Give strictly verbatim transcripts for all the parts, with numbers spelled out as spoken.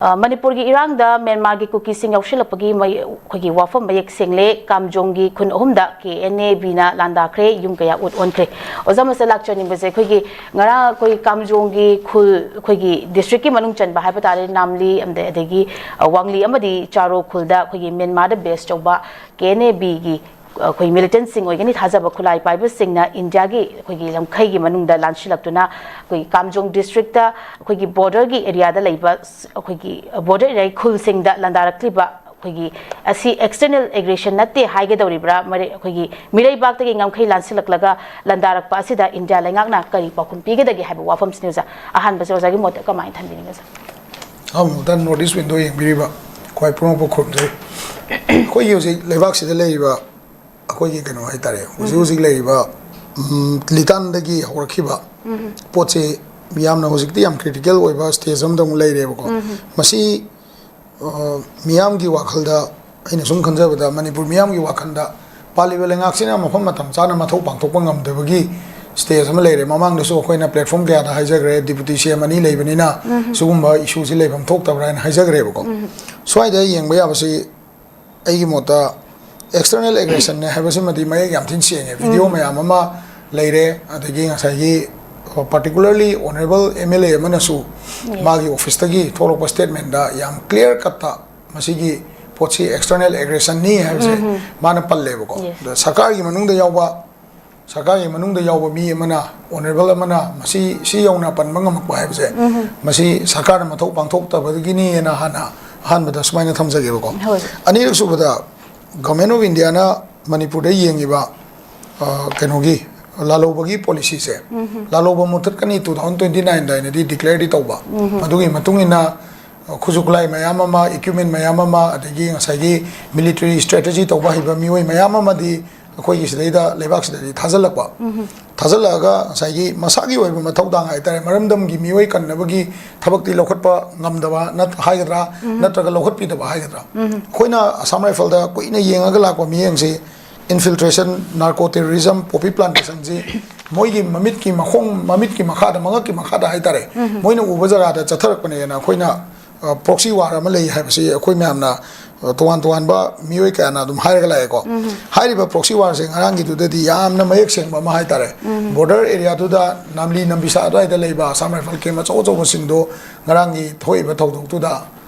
ꯑ, ꯃꯅꯤꯄꯨꯔꯒꯤ ꯏꯔꯥꯡꯗ ꯃ꯭ꯌꯥꯟꯃꯥꯔꯒꯤ ꯀꯨꯀꯤꯁꯤꯡ ꯌꯥꯎꯁꯤꯜꯂꯛꯄꯒꯤ ꯃꯩ-, ꯑꯩꯈꯣꯏꯒꯤ ꯋꯥꯐꯝ ꯃꯌꯦꯛ ꯁꯦꯡꯂꯦ꯫ ꯀꯥꯝꯖꯣꯡꯒꯤ ꯈꯨꯟ ꯑꯍꯨꯝꯗ ꯀꯦ ꯑꯦꯟ ꯑꯦ ꯕꯤꯅ ꯂꯥꯟꯗꯥꯈ꯭ꯔꯦ, ꯌꯨꯝ ꯀꯌꯥ ꯎꯠ ꯑꯣꯟꯈ꯭ꯔꯦ꯫ ꯑꯣꯖꯥ, ꯃꯁꯤꯗ ꯂꯥꯛꯆꯅꯤꯡꯕꯁꯦ, ꯑꯩꯈꯣꯏꯒꯤ ꯉꯔꯥꯡ ꯑꯩꯈꯣꯏ ꯀꯥꯝꯖꯣꯡꯒꯤ ꯈꯨꯜ, ꯑꯩꯈꯣꯏꯒꯤ ꯗꯤꯁꯇ꯭ꯔꯤꯛꯀꯤ ꯃꯅꯨꯡ ꯆꯟꯕ ꯍꯥꯏꯕ ꯇꯥꯔꯦ, ꯅꯥꯝꯂꯤ ꯑꯃꯗꯤ ꯑꯗꯒꯤ, ꯑ, ꯋꯥꯡꯂꯤ ꯑꯃꯗꯤ ꯆꯥꯔꯣ ꯈꯨꯜꯗ ꯑꯩꯈꯣꯏꯒꯤ ꯃ꯭ꯌꯥꯟꯃꯥꯔꯗ ꯕꯦꯁ ꯇꯧꯕ ꯀꯦ ꯑꯦꯟ ꯑꯦ ꯕꯤꯒꯤ ꯑꯩꯈꯣꯏ ꯃꯤꯂꯤꯇꯦꯟꯠꯁꯤꯡ ꯑꯣꯏꯒꯅꯤ ꯊꯥꯖꯕ ꯈꯨꯠꯂꯥꯏ ꯄꯥꯏꯕꯁꯤꯡꯅ ꯏꯟꯗꯤꯌꯥꯒꯤ ꯑꯩꯈꯣꯏꯒꯤ ꯂꯝꯈꯩꯒꯤ ꯃꯅꯨꯡꯗ ꯂꯥꯟꯁꯤꯜꯂꯛꯇꯨꯅ ꯑꯩꯈꯣꯏ ꯀꯥꯝꯖꯣꯡ ꯗꯤꯁꯇ꯭ꯔꯤꯛꯇ ꯑꯩꯈꯣꯏꯒꯤ ꯕꯣꯔꯗꯔꯒꯤ ꯑꯦꯔꯤꯌꯥꯗ ꯂꯩꯕ ꯁ-, ꯑꯩꯈꯣꯏꯒꯤ ꯕꯣꯔꯗꯔ ꯑꯦꯔꯤꯌꯥꯒꯤ ꯈꯨꯜꯁꯤꯡꯗ ꯂꯥꯟꯗꯥꯔꯛꯂꯤꯕ ꯑꯩꯈꯣꯏꯒꯤ ꯑꯁꯤ ꯑꯦꯛꯁꯇꯔꯅꯦꯜ ꯑꯦꯒ꯭ꯔꯦꯁꯟ ꯅꯠꯇꯦ ꯍꯥꯏꯒꯗꯧꯔꯤꯕ꯭ꯔꯥ? ꯃꯔꯩ-, ꯑꯩꯈꯣꯏꯒꯤ ꯃꯤꯔꯩꯕꯥꯛꯇꯒꯤ ꯉꯝꯈꯩ ꯂꯥꯟꯁꯤꯜꯂꯛꯂꯒ ꯂꯥꯟꯗꯥꯔꯛꯄ ꯑꯁꯤꯗ ꯏꯟꯗꯤꯌꯥ ꯂꯩꯉꯥꯛꯅ ꯀꯔꯤ ꯄꯥꯎꯈꯨꯝ ꯄꯤꯒꯗꯒꯦ ꯍꯥꯏꯕ ꯋꯥꯐꯝꯁꯤꯅꯤ ꯑꯣꯖꯥ꯫ ꯑꯍꯥꯟꯕꯁꯦ ꯑꯣꯖꯥꯒꯤ ꯃꯣꯠꯇ ꯀꯃꯥꯏꯅ ꯊꯝꯕꯤꯅꯤꯡꯉꯤ ꯑꯣꯖꯥ? ꯑꯍꯥꯟꯕꯗ ꯅꯣꯔꯠ ꯏꯁ ꯋꯤꯟꯗꯣ ꯌꯦꯡꯕꯤꯔꯤꯕ ꯈ꯭ꯋꯥꯏ ꯄꯨꯝꯅꯃꯛꯄꯨ ꯈꯨꯔꯨꯝꯖꯔꯤ꯫ ꯑꯩꯈꯣꯏꯒꯤ ꯍꯧꯖꯤꯛ ꯂꯩꯕꯥꯛꯁꯤꯗ ꯂꯩꯔꯤꯕ ꯑꯩꯈꯣꯏꯒꯤ ꯀꯩꯅꯣ ꯍꯥꯏꯇꯥꯔꯦ, ꯍꯧꯖꯤꯛ ꯎꯝ꯫ ꯍꯧꯖꯤꯛ ꯂꯩꯔꯤꯕ, ꯎꯝ, ꯂꯤꯇꯥꯟꯗꯒꯤ ꯍꯧꯔꯛꯈꯤꯕ ꯎꯝ꯫ ꯄꯣꯠꯁꯦ ꯌꯥꯝꯅ ꯍꯧꯖꯤꯛꯇꯤ ꯌꯥꯝ ꯀ꯭ꯔꯤꯇꯤꯀꯦꯜ ꯑꯣꯏꯕ ꯁ꯭ꯇꯦꯖ ꯑꯃꯗ ꯑꯃꯨꯛ ꯂꯩꯔꯦꯕꯀꯣ꯫ ꯎꯝ꯫ ꯃꯁꯤ, ꯑ, ꯃꯤꯌꯥꯝꯒꯤ ꯋꯥꯈꯜꯗ, ꯑꯩꯅ ꯁꯨꯝ ꯈꯟꯖꯕꯗ, ꯃꯅꯤꯄꯨꯔ ꯃꯤꯌꯥꯝꯒꯤ ꯋꯥꯈꯜꯗ ꯄꯥꯜꯂꯤꯕ ꯂꯩꯉꯥꯛꯁꯤꯅ ꯃꯐꯝ ꯃꯇꯝ ꯆꯥꯅ ꯃꯊꯧ ꯄꯥꯡꯊꯣꯛꯄ ꯉꯝꯗꯕꯒꯤ ꯁ꯭ꯇꯦꯖ ꯑꯃ ꯂꯩꯔꯦ꯫ ꯃꯃꯥꯡꯗꯁꯨ ꯑꯩꯈꯣꯏꯅ ꯄ꯭ꯂꯦꯠꯐꯣꯝ ꯀꯌꯥꯗ ꯍꯥꯏꯖꯈ꯭ꯔꯦ, ꯗꯤꯄꯨꯇꯤ ꯁꯤ ꯑꯦꯝ ꯑꯅꯤ ꯂꯩꯕꯅꯤꯅ ꯎꯝ꯫ ꯁꯤꯒꯨꯝꯕ ꯏꯁꯨꯁꯤ ꯂꯩꯐꯝ ꯊꯣꯛꯇꯕ꯭ꯔꯥ ꯍꯥꯏꯅ ꯍꯥꯏꯖꯈ꯭ꯔꯦꯕꯀꯣ꯫ ꯎꯝ꯫ ꯁ꯭ꯋꯥꯏꯗ ꯌꯦꯡꯕ ꯌꯥꯕꯁꯤ ꯑꯩꯒꯤ ꯃꯣꯠꯇ ꯑꯦꯛꯁꯇꯔꯅꯦꯜ ꯑꯦꯒ꯭ꯔꯦꯁꯟꯅꯦ ꯍꯥꯏꯕꯁꯤꯃꯗꯤ ꯃꯌꯦꯛ ꯌꯥꯝ ꯊꯤꯅ ꯁꯦꯡꯉꯦ꯫ ꯚꯤꯗꯤꯑꯣ ꯎꯝ꯫ ꯃꯌꯥꯝ ꯑꯃ ꯂꯩꯔꯦ, ꯑꯗꯒꯤ ꯉꯁꯥꯏꯒꯤ particularly honourable M L A ꯑꯃꯅꯁꯨ ꯎꯝ꯫ ꯃꯥꯒꯤ ꯑꯣꯐꯤꯁꯇꯒꯤ ꯊꯣꯛꯂꯛꯄ ꯁ꯭ꯇꯦꯠꯃꯦꯟꯗ ꯌꯥꯝ ꯀ꯭ꯂꯤꯌꯥꯔ ꯀꯠꯇ ꯃꯁꯤꯒꯤ ꯄꯣꯠꯁꯤ ꯑꯦꯛꯁꯇꯔꯅꯦꯜ ꯑꯦꯒ꯭ꯔꯦꯁꯟꯅꯤ ꯍꯥꯏꯕꯁꯦ ꯎꯝ ꯎꯝ꯫ ꯃꯥꯅ ꯄꯜꯂꯦꯕꯀꯣ꯫ Yes꯫ ꯑꯗ ꯁꯔꯀꯥꯔꯒꯤ ꯃꯅꯨꯡꯗ ꯌꯥꯎꯕ, ꯁꯔꯀꯥꯔꯒꯤ ꯃꯅꯨꯡꯗ ꯌꯥꯎꯕ ꯃꯤ ꯑꯃꯅ, ꯑꯣꯅꯔꯦꯕꯜ ꯑꯃꯅ ꯃꯁꯤ, ꯁꯤ ꯌꯧꯅ ꯄꯟꯕ ꯉꯝꯃꯛꯄ ꯍꯥꯏꯕꯁꯦ, ꯎꯝ꯫ ꯃꯁꯤ ꯁꯔꯀꯥꯔꯅ ꯃꯊꯧ ꯄꯥꯡꯊꯣꯛꯇꯕꯗꯒꯤꯅꯦꯅ ꯍꯥꯟꯅ ꯑꯍꯥꯟꯕꯗ ꯁꯨꯃꯥꯏꯅ ꯊꯝꯖꯒꯦꯕꯀꯣ꯫ ꯍꯣꯏ꯫ ꯑꯅꯤꯔꯛ ꯁꯨꯕꯗ, Government of Indiaꯅ ꯃꯅꯤꯄꯨꯔꯗ ꯌꯦꯡꯉꯤꯕ, ꯑ, ꯀꯩꯅꯣꯒꯤ ꯂꯥꯜꯍꯧꯕꯒꯤ ꯄꯣꯂꯤꯁꯤꯁꯦ, ꯎꯝ꯫ ꯂꯥꯜꯍꯧꯕ ꯃꯨꯊꯠꯀꯅꯤ two thousand twenty nine ꯗ ꯍꯥꯏꯅꯗꯤ ꯗꯤꯀ꯭ꯂꯦꯌꯔꯗꯤ ꯇꯧꯕ, ꯎꯝ꯫ ꯃꯗꯨꯒꯤ ꯃꯇꯨꯡ ꯏꯟꯅ ꯈꯨꯠꯁꯨ ꯈꯨꯠꯂꯥꯏ ꯃꯌꯥꯝ ꯑꯃ, ꯏꯀ꯭ꯋꯤꯞꯃꯦꯟ ꯃꯌꯥꯝ ꯑꯃ, ꯑꯗꯒꯤ ꯉꯁꯥꯏꯒꯤ ꯃꯤꯂꯤꯇꯔꯤ ꯁ꯭ꯇ꯭ꯔꯦꯇꯦꯖꯤ ꯇꯧꯕ ꯍꯩꯕ ꯃꯤꯑꯣꯏ ꯃꯌꯥꯝ ꯑꯃꯗꯤ ꯑꯩꯈꯣꯏꯒꯤ ꯁꯤꯗꯩꯗ ꯂꯩꯕꯥꯛꯁꯤꯗꯗꯤ ꯊꯥꯖꯤꯜꯂꯛꯄ꯫ ꯎꯝ꯫ ꯊꯥꯖꯤꯜꯂꯛꯑꯒ ꯉꯁꯥꯏꯒꯤ ꯃꯁꯥꯒꯤ ꯑꯣꯏꯕ ꯃꯊꯧꯗꯥꯡ ꯍꯥꯏꯇꯥꯔꯦ, ꯃꯔꯝꯗꯝꯒꯤ ꯃꯤꯑꯣꯏ ꯀꯟꯅꯕꯒꯤ ꯊꯕꯛꯇꯤ ꯂꯧꯈꯠꯄ ꯉꯝꯗꯕ ꯅꯠ-, ꯍꯥꯏꯒꯗ꯭ꯔꯥ, ꯎꯝ꯫ ꯅꯠꯇ꯭ꯔꯒ ꯂꯧꯈꯠꯄꯤꯗꯕ ꯍꯥꯏꯒꯗ꯭ꯔꯥ? ꯎꯝ꯫ ꯑꯩꯈꯣꯏꯅ ꯑꯁꯥꯝ ꯔꯥꯏꯐꯜꯗ ꯀꯨꯏꯅ ꯌꯦꯡꯉꯒ ꯂꯥꯛꯄ ꯃꯤꯠꯌꯦꯡꯁꯤ, ꯏꯟꯐꯤꯜꯇ꯭ꯔꯦꯁꯟ, ꯅꯥꯔꯀꯣ ꯇꯦꯔꯣꯔꯤꯖꯝ, ꯄꯣꯄꯤ ꯄ꯭ꯂꯥꯟꯇꯦꯁꯟꯁꯤ ꯃꯣꯏꯒꯤ ꯃꯃꯤꯠꯀꯤ ꯃꯈꯣꯡ, ꯃꯃꯤꯠꯀꯤ ꯃꯈꯥꯗ, ꯃꯉꯛꯀꯤ ꯃꯈꯥꯗ ꯍꯥꯏꯇꯥꯔꯦ, ꯎꯝ꯫ ꯃꯣꯏꯅ ꯎꯕ ꯖꯒꯥꯗ ꯆꯠꯊꯔꯛꯄꯅꯦꯅ ꯑꯩꯈꯣꯏꯅ ꯄ꯭ꯔꯣꯛꯁꯤ ꯋꯥꯔ ꯑꯃ ꯂꯩ ꯍꯥꯏꯕꯁꯤ ꯑꯩꯈꯣꯏ ꯃꯌꯥꯝꯅ ꯇꯣꯉꯥꯟ ꯇꯣꯉꯥꯟꯕ ꯃꯤꯑꯣꯏ ꯀꯌꯥꯅ ꯑꯗꯨꯝ ꯍꯥꯏꯔꯒ ꯂꯥꯛꯑꯦꯀꯣ꯫ ꯍꯥꯏꯔꯤꯕ ꯄ꯭ꯔꯣꯛꯁꯤ ꯋꯥꯔꯁꯦ ꯉꯔꯥꯡꯒꯤꯗꯨꯗꯗꯤ ꯌꯥꯝꯅ ꯃꯌꯦꯛ ꯁꯦꯡꯕ ꯑꯃ ꯍꯥꯏꯇꯥꯔꯦ꯫ ꯕꯣꯔꯗꯔ ꯑꯦꯔꯤꯌꯥꯗꯨꯗ ꯅꯥꯝꯂꯤ ꯅꯝꯕꯤꯁꯥ ꯑꯗꯨꯋꯥꯏꯗ ꯂꯩꯕ ꯑꯁꯥꯝ ꯔꯥꯏꯐꯜ ꯀꯦꯝ ꯑꯆꯧ ꯑꯆꯧꯕꯁꯤꯡꯗꯣ ꯉꯔꯥꯡꯒꯤ ꯊꯣꯛꯏꯕ ꯊꯧꯗꯣꯛꯇꯨꯗ,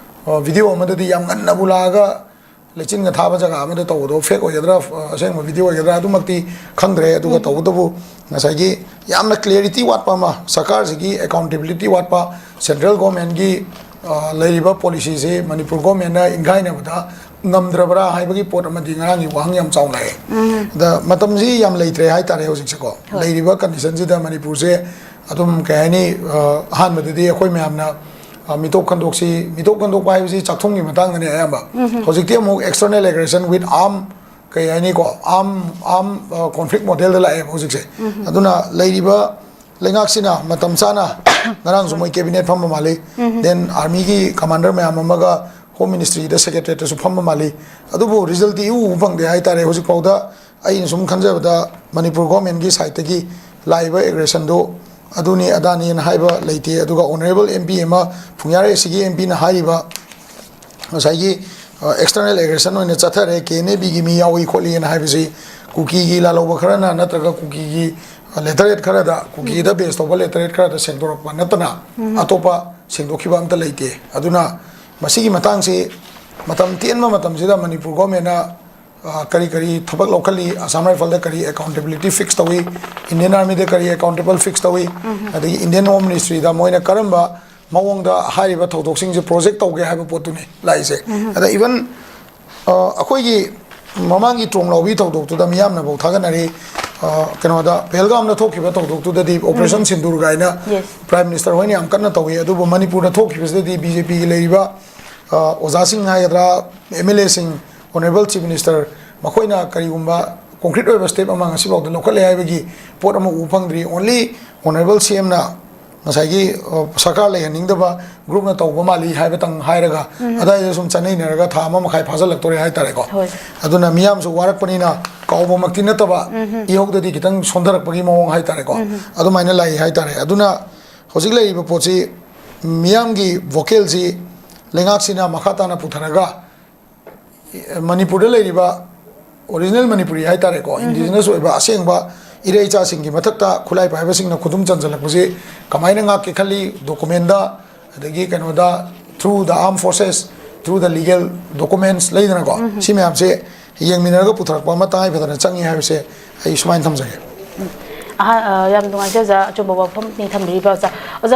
ꯚꯤꯗꯤꯑꯣ ꯑꯃꯗꯗꯤ ꯌꯥꯝ ꯉꯟꯅꯕꯨ ꯂꯥꯛꯑꯒ ꯂꯩꯆꯤꯟꯒ ꯊꯥꯕ ꯖꯒꯥ ꯑꯃꯗ ꯇꯧꯕꯗꯣ ꯐꯦꯛ ꯑꯣꯏꯒꯗ꯭ꯔꯥ, ꯑꯁꯦꯡꯕ ꯚꯤꯗꯤꯑꯣ ꯑꯣꯏꯒꯗ꯭ꯔꯥ, ꯑꯗꯨꯃꯛꯇꯤ ꯈꯪꯗ꯭ꯔꯦ꯫ ꯑꯗꯨꯒ ꯇꯧꯕꯇꯕꯨ ꯉꯁꯥꯏꯒꯤ ꯌꯥꯝꯅ ꯀ꯭ꯂꯦꯔꯤꯇꯤ ꯋꯥꯠꯄ ꯑꯃ, ꯁꯔꯀꯥꯔꯁꯤꯒꯤ ꯑꯦꯀꯥꯎꯟꯇꯦꯕꯤꯂꯤꯇꯤ ꯋꯥꯠꯄ, ꯁꯦꯟꯇ꯭ꯔꯦꯜ ꯒꯣꯔꯃꯦꯟꯒꯤ ꯂꯩꯔꯤꯕ ꯄꯣꯂꯤꯁꯤꯁꯤ ꯃꯅꯤꯄꯨꯔ ꯒꯣꯔꯃꯦꯟꯅ ꯏꯟꯈꯥꯏꯅꯕꯗ ꯉꯝꯗ꯭ꯔꯕ꯭ꯔꯥ ꯍꯥꯏꯕꯒꯤ ꯄꯣꯠ ꯑꯃꯗꯤ ꯉꯔꯥꯡꯒꯤ ꯋꯥꯍꯪ ꯌꯥꯝ ꯆꯥꯎꯅ ꯂꯥꯛꯑꯦ꯫ ꯑꯗ ꯃꯇꯝꯁꯤ ꯌꯥꯝ ꯂꯩꯇ꯭ꯔꯦ ꯍꯥꯏꯇꯥꯔꯦ ꯍꯧꯖꯤꯛꯁꯦꯀꯣ꯫ ꯂꯩꯔꯤꯕ ꯀꯟꯗꯤꯁꯟꯁꯤꯗ ꯃꯅꯤꯄꯨꯔꯁꯦ ꯑꯗꯨꯝ, ꯀꯩ ꯍꯥꯏꯅꯤ, ꯑꯍꯥꯟꯕꯗꯗꯤ ꯑꯩꯈꯣꯏ ꯃꯌꯥꯝꯅ ꯃꯤꯇꯣꯞ ꯈꯟꯗꯣꯛꯁꯤ, ꯃꯤꯇꯣꯞ ꯈꯟꯗꯣꯛꯄ ꯍꯥꯏꯕꯁꯤ ꯆꯥꯛꯊꯨꯝꯒꯤ ꯃꯇꯥꯡꯗꯅꯦ ꯑꯌꯥꯝꯕ꯫ ꯍꯧꯖꯤꯛꯇꯤ ꯑꯃꯨꯛ external aggression with arm, ꯀꯩ ꯍꯥꯏꯅꯤꯀꯣ, arm arm conflict modelꯗ ꯂꯥꯛꯑꯦꯕ ꯍꯧꯖꯤꯛꯁꯦ꯫ ꯑꯗꯨꯅ ꯂꯩꯔꯤꯕ ꯂꯩꯉꯥꯛꯁꯤꯅ ꯃꯇꯝ ꯆꯥꯅ, ꯉꯔꯥꯡꯁꯨ ꯃꯣꯏ cabinet ꯐꯝꯕ ꯃꯥꯜꯂꯤ, then armyꯒꯤ commander ꯃꯌꯥꯝ ꯑꯃꯒ home ministryꯗ secretariatꯇꯁꯨ ꯐꯝꯕ ꯃꯥꯜꯂꯤ꯫ ꯑꯗꯨꯕꯨ resultꯇꯤ ꯏꯎ ꯎꯕ ꯐꯪꯗꯦ ꯍꯥꯏꯇꯥꯔꯦ ꯍꯧꯖꯤꯛꯐꯥꯎꯗ꯫ ꯑꯩꯅ ꯁꯨꯝ ꯈꯟꯖꯕꯗ ꯃꯅꯤꯄꯨꯔ ꯒꯣꯔꯃꯦꯟꯒꯤ sideꯇꯒꯤ ꯂꯥꯛꯏꯕ aggressionꯗꯨ ꯑꯗꯨꯅꯤ ꯑꯗꯥꯅꯤꯅ ꯍꯥꯏꯕ ꯂꯩꯇꯦ꯫ ꯑꯗꯨꯒ honourable MP ꯑꯃ, ꯐꯨꯡꯌꯥꯔ ꯑꯦꯁꯤꯒꯤ MPꯅ ꯍꯥꯏꯔꯤꯕ ꯉꯁꯥꯏꯒꯤ external aggression ꯑꯣꯏꯅ ꯆꯠꯊꯔꯦ, KNABꯒꯤ ꯃꯤ ꯌꯥꯎꯏ ꯈꯣꯠꯂꯤꯅ ꯍꯥꯏꯕꯁꯤ ꯀꯨꯀꯤꯒꯤ ꯂꯥꯜꯍꯧꯕ ꯈꯔꯅ ꯅꯠꯇ꯭ꯔꯒ ꯀꯨꯀꯤꯒꯤ literate ꯈꯔꯗ, ꯀꯨꯀꯤꯗ base ꯇꯧꯕ literate ꯈꯔꯗ ꯁꯦꯡꯗꯣꯔꯛꯄ ꯅꯠꯇꯅ ꯑꯇꯣꯞꯄ ꯁꯦꯡꯗꯣꯛꯈꯤꯕ ꯑꯝꯇ ꯂꯩꯇꯦ꯫ ꯑꯗꯨꯅ ꯃꯁꯤꯒꯤ ꯃꯇꯥꯡꯁꯤ ꯃꯇꯝ ꯇꯦꯟꯕ ꯃꯇꯝꯁꯤꯗ ꯃꯅꯤꯄꯨꯔ ꯒꯣꯔꯃꯦꯟꯅ ꯀꯔꯤ ꯀꯔꯤ ꯊꯕꯛ ꯂꯧꯈꯠꯂꯤ, ꯑꯁꯥꯝ ꯔꯥꯏꯐꯜꯗ ꯀꯔꯤ accountability fix ꯇꯧꯏ, Indian Armyꯗ ꯀꯔꯤ accountable fix ꯇꯧꯏ, ꯑꯗꯒꯤ Indian Home Ministryꯗ ꯃꯣꯏꯅ ꯀꯔꯝꯕ ꯃꯑꯣꯡꯗ ꯍꯥꯏꯔꯤꯕ ꯊꯧꯗꯣꯛꯁꯤꯡꯁꯦ project ꯇꯧꯒꯦ ꯍꯥꯏꯕ ꯄꯣꯠꯇꯨꯅꯤ ꯂꯥꯛꯏꯁꯦ꯫ ꯑꯗ even ꯑꯩꯈꯣꯏꯒꯤ ꯃꯃꯥꯡꯒꯤ ꯇ꯭ꯔꯣꯡ ꯂꯥꯎꯕꯤ ꯊꯧꯗꯣꯛꯇꯨꯗ ꯃꯤꯌꯥꯝꯅꯐꯥꯎ ꯊꯥꯒꯠꯅꯔꯤ꯫ ꯀꯩꯅꯣꯗ ꯄꯍꯜꯒꯥꯝꯗ ꯊꯣꯛꯈꯤꯕ ꯊꯧꯗꯣꯛꯇꯨꯗꯗꯤ operation sindoor ꯀꯥꯏꯅ Prime Minister ꯍꯣꯏꯅ ꯌꯥꯝ ꯀꯟꯅ ꯇꯧꯏ꯫ ꯑꯗꯨꯕꯨ ꯃꯅꯤꯄꯨꯔꯗ ꯊꯣꯛꯈꯤꯕꯁꯤꯗꯗꯤ BJPꯒꯤ ꯂꯩꯔꯤꯕ ꯑꯣꯖꯥꯁꯤꯡ ꯍꯥꯏꯒꯗ꯭ꯔꯥ, MLAꯁꯤꯡ, honourable Chief Minister, ꯃꯈꯣꯏꯅ ꯀꯔꯤꯒꯨꯝꯕ concrete ꯑꯣꯏꯕ step ꯑꯃ ꯉꯁꯤꯐꯥꯎꯗ ꯂꯧꯈꯠꯂꯦ ꯍꯥꯏꯕꯒꯤ ꯄꯣꯠ ꯑꯃ ꯎꯕ ꯐꯪꯗ꯭ꯔꯤ꯫ Only honourable CMꯅ ꯉꯁꯥꯏꯒꯤ ꯁꯔꯀꯥꯔ ꯂꯩꯍꯟꯅꯤꯡꯗꯕ groupꯅ ꯇꯧꯕ ꯃꯥꯜꯂꯤ ꯍꯥꯏꯕꯇꯪ ꯍꯥꯏꯔꯒ ꯑꯗꯥꯏꯗ ꯁꯨꯝ ꯆꯠꯅꯩꯅꯔꯒ ꯊꯥ ꯑꯃ ꯃꯈꯥꯏ ꯐꯥꯖꯤꯜꯂꯛꯇꯣꯔꯦ ꯍꯥꯏꯇꯥꯔꯦꯀꯣ꯫ ꯑꯗꯨꯅ ꯃꯤꯌꯥꯝꯁꯨ ꯋꯥꯔꯛꯄꯅꯤꯅ ꯀꯥꯎꯕꯃꯛꯇꯤ ꯅꯠꯇꯕ, ꯏꯍꯧꯗꯗꯤ ꯈꯤꯇꯪ ꯁꯣꯟꯊꯔꯛꯄꯒꯤ ꯃꯑꯣꯡ ꯍꯥꯏꯇꯥꯔꯦꯀꯣ꯫ ꯑꯗꯨꯃꯥꯏꯅ ꯂꯥꯛꯏ ꯍꯥꯏꯇꯥꯔꯦ꯫ ꯑꯗꯨꯅ ꯍꯧꯖꯤꯛ ꯂꯩꯔꯤꯕ ꯄꯣꯠꯁꯤ ꯃꯤꯌꯥꯝꯒꯤ vocalꯁꯤ ꯂꯩꯉꯥꯛꯁꯤꯅ ꯃꯈꯥ ꯇꯥꯅ ꯄꯨꯊꯔꯒ ꯃꯅꯤꯄꯨꯔꯗ ꯂꯩꯔꯤꯕ original Manipuri ꯍꯥꯏꯇꯥꯔꯦꯀꯣ, indigenous ꯑꯣꯏꯕ ꯑꯁꯦꯡꯕ ꯏꯔꯩ ꯏꯆꯥꯁꯤꯡꯒꯤ ꯃꯊꯛꯇ ꯈꯨꯠꯂꯥꯏ ꯄꯥꯏꯕꯁꯤꯡꯅ ꯈꯨꯗꯨꯝ ꯆꯟꯁꯤꯜꯂꯛꯄꯁꯤ ꯀꯃꯥꯏꯅ ꯉꯥꯛꯀꯦ ꯈꯜꯂꯤ? Document ꯗ, ꯑꯗꯒꯤ ꯀꯩꯅꯣꯗ, through the armed forces, through the legal documents ꯂꯩꯗꯅꯀꯣ, ꯁꯤ ꯃꯌꯥꯝꯁꯦ ꯌꯦꯡꯃꯤꯟꯅꯔꯒ ꯄꯨꯊꯔꯛꯄ ꯑꯃ ꯇꯉꯥꯏ ꯐꯗꯅ ꯆꯪꯉꯤ ꯍꯥꯏꯕꯁꯦ ꯑꯩ ꯁꯨꯃꯥꯏꯅ ꯊꯝꯖꯒꯦ꯫ ꯑꯍꯥ- ꯑ, ꯌꯥꯝ ꯅꯨꯡꯉꯥꯏꯖꯩ ꯑꯣꯖꯥ, ꯑꯆꯨꯝꯕ ꯋꯥꯐꯝꯅꯤ ꯊꯝꯕꯤꯔꯤꯕ ꯑꯣꯖꯥ꯫